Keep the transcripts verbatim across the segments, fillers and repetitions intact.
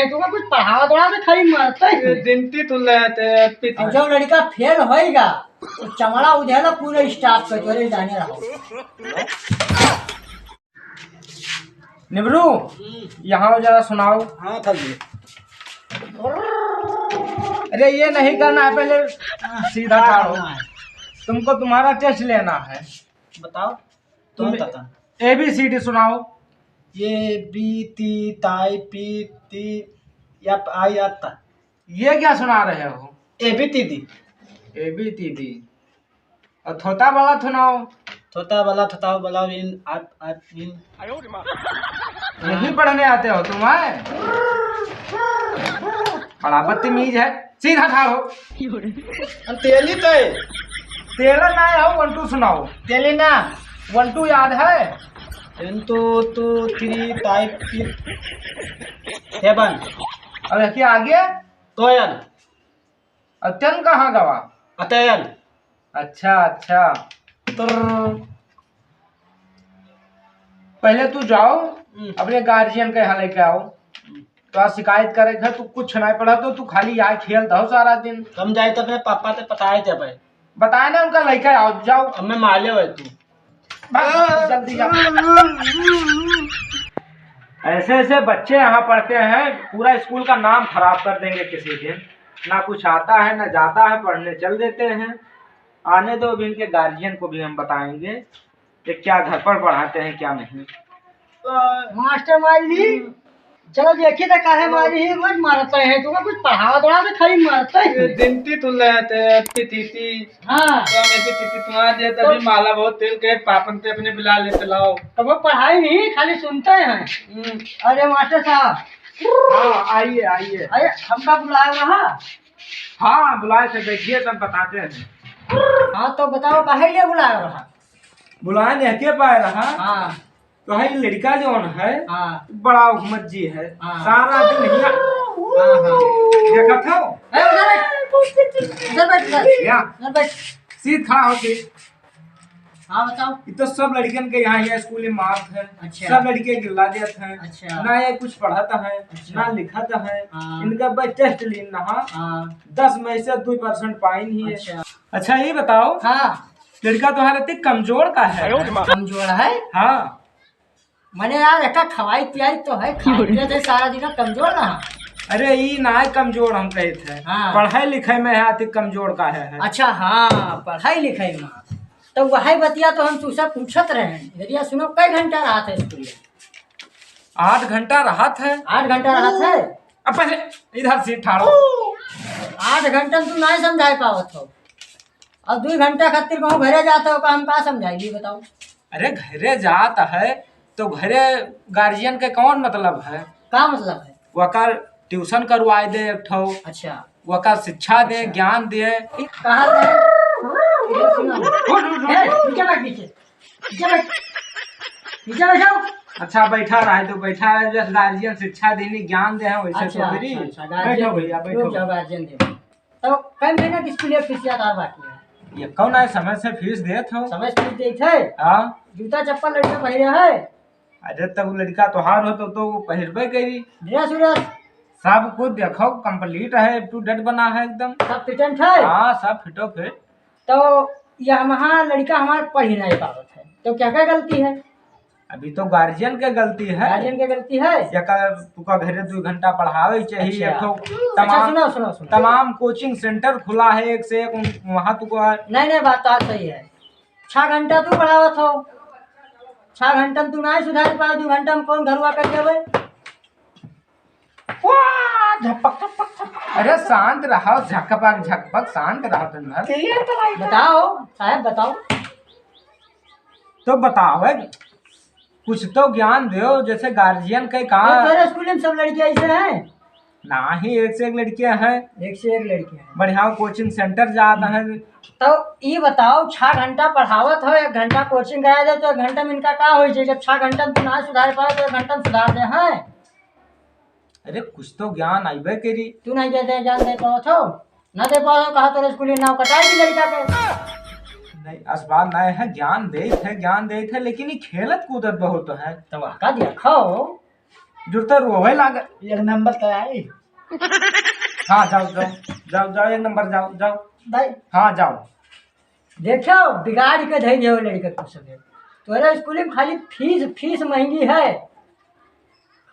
तुमका कुछ पढ़ावत रहा तो खाली मारते हैं। ये जिनती तू ले ते पीती। और जब लड़का फेल होएगा तो चमड़ा उधेला पूरे स्टाफ पे, तोरे जाने रहो। निबरू, यहाँ आओ जरा सुनाओ। हाँ, था जी। अरे ये नहीं करना है, पहले सीधा ठाड़ो। तुमको तुम्हारा टेस्ट लेना है। बताओ। तुम तुम बताता। A B C D सुनाओ। ये बी ती ताई पी ती या आई आता। ये क्या सुना रहे हो? ए बी ती दी। ए बी ती दी। और थोता वाला सुनाओ। थोता वाला थोता वाला इन आत आत इन। नहीं पढ़ने आते हो तुम, हैं? बड़ा बदतमीज है, सीधा ठाड़ो। हम तेली ते। तेला ना हो, वन टू सुनाओ। तेली ना। वन टू याद है? One two, two, three, five, six, seven. और इसके आगे? कोयल। और ten कहाँ गवा? अतयल। अच्छा, अच्छा। तो पहले तू जाओ, हम्म। अपने गार्जियन के यहाँ लेके आओ। हम्म। तो आज शिकायत करे घर, तू कुछ नहीं पढ़ा, तो तू खाली यहाँ खेलत हो सारा दिन। हम जाए तो अपने पापा से बताए थे भाई। बताए ना, उनका लेके आओ, जाओ। अब मैं माले हुए तू। भाग, जल्दी जाओ। ऐसे ऐसे बच्चे यहाँ पढ़ते हैं, पूरा स्कूल का नाम खराब कर देंगे किसी दिन। ना कुछ आता है, ना जाता है, पढ़ने चल देते हैं। आने दो, अभी इनके गार्जियन को भी हम बताएंगे कि क्या घर पर पढ़ाते हैं, क्या नहीं। मास्टर मारी ही, चलो देखी तो काहे मारी ही, रोज मारता है, तुमका कुछ पढ़ावत रहा तो खाली मारता है। ये जिनती तू ले ते पीती ती। हाँ। तो हमें भी पीती तू आ जाए, तभी तो माला बहुत तेल के पापन ते अपने बुला लेते लाओ। तो वो पढ़ाई नहीं, खाली सुनते हैं। हम्म। अरे मास्टर साहब। हाँ, आइए, आइए। अरे, हमका बुलाया रहा? हाँ, बुलाए थे, बैठिए, तब बताते हैं। हाँ, तो बताओ, काहे लिए बुलाया रहा? बुलाए नहीं के पाए रहा। हाँ। तो है, लड़का जौन है, हाँ। बड़ा उहमत जी है। हाँ। सारा दिन हियाँ हाँ, हाँ। देखत हो? ए, उधर बैठ। उधर बैठ, उधर। या। उधर बैठ। सीध खड़ा होके। हाँ, बताओ। ये तो सब लड़कन के यहाँ, यहाँ स्कूल में मारत है। अच्छा। सब लड़के गिल्ला देत हैं। अच्छा। ना ये कुछ पढ़त है, अच्छा। ना लिखत है। हाँ। इनका बस टेस्ट लीन रहा। हाँ। दस में से दो परसेंट पाइन ही है। अच्छा। अच्छा, ये बताओ। हाँ। लड़का तुम्हारा इतने कमजोर का है? कमजोर है? हाँ। मने यार, एका खवाई पियाई तो है, खाई पियत है सारा दिन, कमजोर ना है। अरे, ई ना है कमजोर, हम कहे थे। हाँ। पढ़ाई लिखाई में है, अति कमजोर का है, है। अच्छा, हाँ, पढ़ाई लिखाई में। तो वही बतिया तो हम तुमसे पूछत रहे हैं। भैया सुनो, कई घंटा रहत है स्कूल में? आठ घंटा रहत है। आठ घंटा रहत है? अब पहले इधर से ठाड़ो। आठ घंटा में तू नहीं समझाए पावत हो। अब दो घंटा खातिर कहूँ घरे जात हो, का हम का समझाई, ये बताओ। अरे, घरे जात है तो घरे गार्जियन के कौन मतलब है? का मतलब है? वकर ट्यूशन करवाए दे एक ठो। अच्छा। वकर शिक्षा दे, अच्छा। ज्ञान दे। कहाँ से? ये सुनो। उठ, उठ, उठ। ए, नीचे बैठ, नीचे। नीचे बैठ। नीचे बैठ जाओ। अच्छा, बैठा रहे तो बैठा रहे, जैसे गार्जियन शिक्षा देनी, ज्ञान दे हैं, वैसे अच्छा, तो मेरी। अच्छा, अच्छा, गार्जियन बैठो भैया, रुक बैठो। जाओ, गार्जियन दे। तो कई महीना की स्कूल फीस याद आ बाकी है? ये कौन है, समय से फीस देत हो? समय से फीस देत है? हाँ। जूता चप्पल लड़का पहिरे है? अरे, तब लड़का तोहार हो तो, तो वो पहिरबे करी। ड्रेस व्रेस? सब कुछ देखो, complete है, up to date बना है एकदम। सब fit and है? हाँ, सब फिटो फिट। तो ये हम, हाँ, लड़का हमार पढ़ ही नहीं पावत है, तो क्या क्या गलती है? अभी तो गार्जियन के गलती है। गार्जियन के गलती है? या का, तुका घरे दो घंटा पढ़ावे चाहिए, अच्छा। एक ठो अच्छा, तमाम, सुनो, सुनो, सुनो। तमाम कोचिंग सेंटर खुला है एक से एक, उन-, वहाँ तुका नहीं, नहीं, बात तो सही है। छह घंटा तू पढ़ावत हो, छह घंटा में तू नहीं सुधार पाए, दो घंटा में कौन घरवा कर देवे? वाह, झपक, झपक, झपक। अरे शांत रहो, झकपक, झकपक, शांत रहो तुम लोग। बताओ, साहब बताओ। तो बताओ, है, कुछ तो ज्ञान दो, जैसे गार्जियन के कहा। अरे, तोरे स्कूल में सब लड़के ऐसे हैं? नाही, एक से एक लड़के हैं। एक से एक लड़के हैं। बढ़िया कोचिंग सेंटर जात हैं। तो ये बताओ, छह घंटा पढ़ावत हो, एक घंटा कोचिंग करा दे, तो एक घंटा में इनका का होई जाई? जब छह घंटा में तू ना सुधार पाओ, तो एक घंटा में सुधार दे, हैं? अरे, कुछ तो ज्ञान आइबे करी। तू नहीं दे, दे, ज्ञान दे पावत हो? ना दे पावत हो, कहा तोरे स्कूल में नाम कटाई दी लड़का के। नहीं, अस बात नहीं है, ज्ञान देत है, ज्ञान देत है, लेकिन ये खेलत कूदत बहुत है। तो वह का देखो। जुरता रोवे लागे। एक नंबर तो आई। हाँ, जाओ, जाओ, जाओ, जाओ, एक नंबर, जाओ, जाओ। भाई। हाँ, जाओ। देखो, बिगाड़ के धई दियो लड़के को सके। तोरे स्कूल में खाली फीस, फीस महंगी है।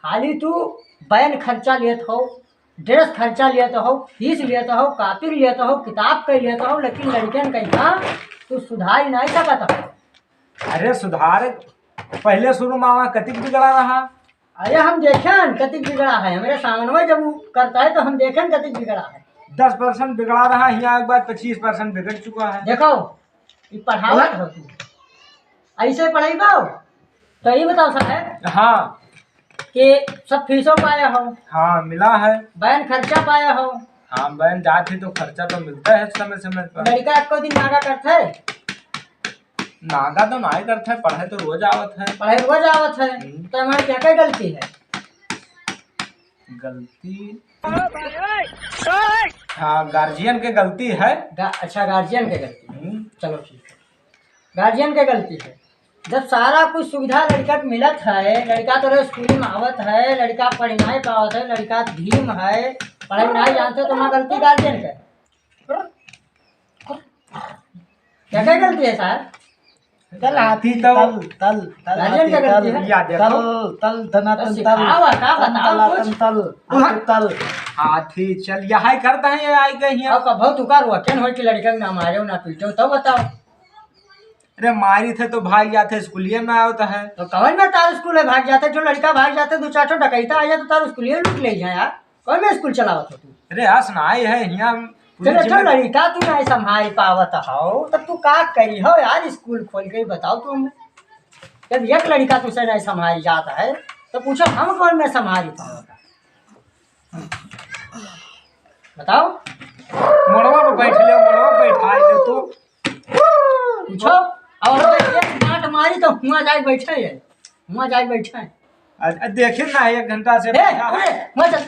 खाली तू बैन खर्चा लेत हो, ड्रेस खर्चा लेत हो, फीस लेत हो, कॉपी लेत हो, किताब के लेत हो, लेकिन लड़कन का यहाँ तू सुधार नहीं सकत हो। अरे सुधार, पहले शुरू में आवा कतिक बिगड़ा रहा। अरे हम देखेन कतिक बिगड़ा है, हमरे सामने जब वो करता है तो हम देखेन कतिक बिगड़ा है। दस परसेंट बिगड़ा रहा, यहाँ एक बार पच्चीस परसेंट बिगड़ चुका है। देखो, ये पढ़ावत हो तू, ऐसे पढ़ाई पाओ? तो ये बताओ साहब। हाँ। कि सब फीसो पाया हो? हाँ, मिला है। बैन खर्चा पाया हो? हाँ, बैन जात ही तो खर्चा तो मिलता है समय समय पर। लड़का एको दिन नागा करत है? नागा तो नाहीं करत है, पढ़े तो रोज आवत है। पढ़े रोज आवत है, हम्म। तो हमारी क्या क्या गलती है? गलती? हाँ, गार्जियन के गलती है। गा-, अच्छा, गार्जियन के गलती। हम्म। चलो ठीक है, गार्जियन के गलती है। जब सारा कुछ सुविधा लड़का के मिलत है, लड़का तोरे स्कूल में आवत है, लड़का पढ़ नाहीं पावत है, लड़का धीम है, पढ़ाई नाहीं जानते, तो वहाँ गलती गार्जियन के। क्या क्या गलती है साहब? तल हाथी तल, तल, तल, गार्जियन हाथी का गलती तल, है। या देखो। तल, तल, तो धनातन तल, सिखावा, का बताओ तलातन कुछ? तल, हाथी तल। हाथी चल, यही करता है, ये आई गई है। अब कभो तू का रोकन हो कि लड़का ना मारे, ना पीटे, तो बताओ। अरे मारी थे तो भाग जाते, स्कूलिए में आवत है। तो कौन में तार स्कूल है भाग जाते, जो लड़का भाग जाते, दो चार ठो डकैता आ जाए तो तार स्कूलिए लूट ले जाए यार। कौन में स्कूल चलावत हो तू? अरे हंस ना आई है, हियां पूरी चलो, अच्छा जिम्मे- लड़का तू नहीं संभाल पावत हो, तब तू का करी हो यार? स्कूल खोल के ही बताओ तू हमें। जब एक लड़का तुझसे नहीं संभाल जाता है, तो पूछो हम कौन में संभाल पावत है? बताओ। मोड़वा पे बैठ ले, मोड़वा पे बैठा ले तू। पूछो। और एक डांट मारी तो हुआ जाए बैठे है, हुआ जाए बैठे है। अ-, अ, देखिन ना, एक घंटा से ए, बैठा है। अरे, मत चल।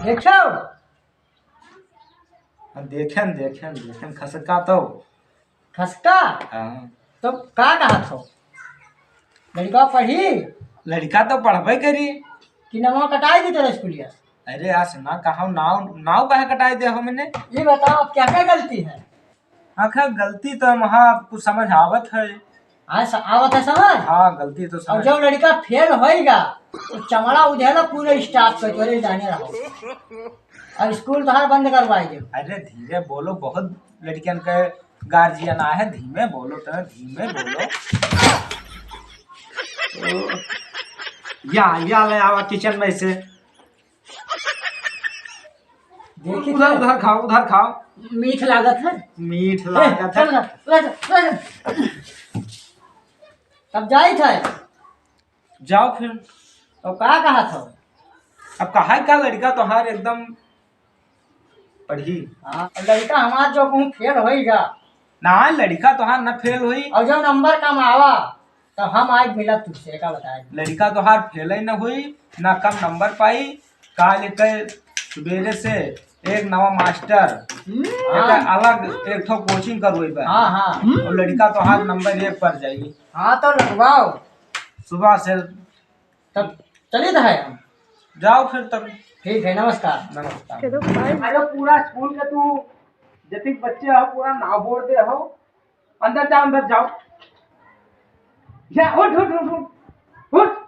देखो। हाँ, देखेन, देखेन, देखेन, खसका तो। खसका? हाँ। तो का कहत हो? लड़का पढ़ी? लड़का तो पढ़बे करी। कि नमवा कटाई दी तेरे स्कूलिया? अरे, आस ना कहो, नाव, नाव काहे कटाई दे हो मैंने? ये बताओ, अब क्या क्या गलती है? आखिर गलती तो वहाँ कुछ समझ आवत है। हाँ, स-, आवत है समझ? हाँ, गलती तो और समझ। जब लड़का फेल होएगा, तो चमड़ा उधेला पूरे स्टाफ पे, तोरे जाने रहो। अब स्कूल तोहार बंद करवाई दे। अरे धीरे बोलो, बहुत लड़कियन के गार्जियन आए हैं, धीमे बोलो तो, धीमे बोलो। या, या ले आवा किचन में से। देखी उधर, तो उधर खाओ, उधर खाओ। मीठ लागत है। मीठ ए, लागत है। चल ना, ले जा, ले जा। तब जाई था। जाओ फिर। तो का कहा था? अब कहा का लड़का तोहार एकदम पढ़ी। हाँ, लड़का हमार जो कहूँ फेल होइगा। ना, लड़का तोहार ना फेल होई। और जो नंबर कम आवा, तो हम आज मिलब तुझसे, का बताए? लड़का तोहार फेल ही ना होई, ना कम नंबर पाई। काल के सुबेरे से एक नवा मास्टर, हम्म। एक अलग एक ठो कोचिंग करवेबे। हाँ, हाँ। और लड़का तोहार नंबर एक पर जाई। हाँ, तो लगवाओ। सुबह से तब चलित है हम। जाओ फिर तब। ठीक है, नमस्कार। नमस्कार। अरे पूरा स्कूल के तू जतिक बच्चे हो, पूरा नाव बोल दे हो। अंदर जाओ, अंदर जाओ। जा, उठ, उठ, उठ, उठ। उठ।